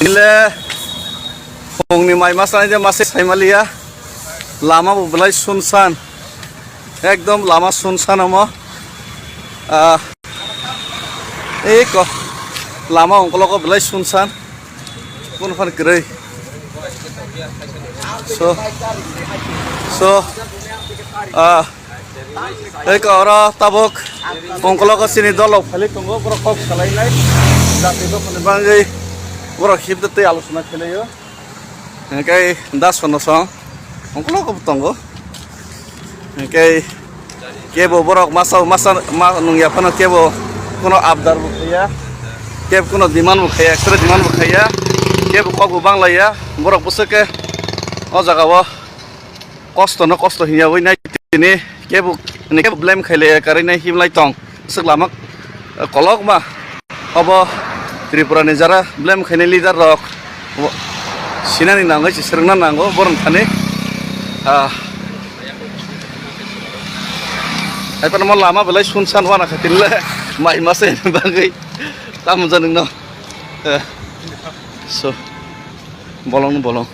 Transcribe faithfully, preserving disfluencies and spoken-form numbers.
Ile phungni mai masa je masa saimaliya. Lama bo belai sunsan. Ekdom lama sunsan omo. Ah, eko lama ongkologo belai sunsan. Kun phan kwrwi. So, so, ah, eko oro tabuk ongkologo chini dolo phali tongo, borok kok salainai. Jati dophani bangwi borok himtwi twi aluchona khailaio. Hingke das kono song ongkologo tongo. Hingke kebo borok masa, masa, ma nungya phano kebo kono abdar bo khaiya, kebo kono demand bo khaiya, extra demand bo khaiya, kebo kok bo banglaiya, borok bwswk ke o jaga o kosto no kosto hinya wi nai tini kebo, kebo blame khailaiya, karwi nai himlai tong. Swk lama kolokma obo Tripura ni jara blame khainai leader rok sinani nangwi se swrwngna nango borok thani. Ah, haiphano mo lama belai sunsan wana khatinle mai masa bagwi tamo janwngno. Eh, so bolong bolong.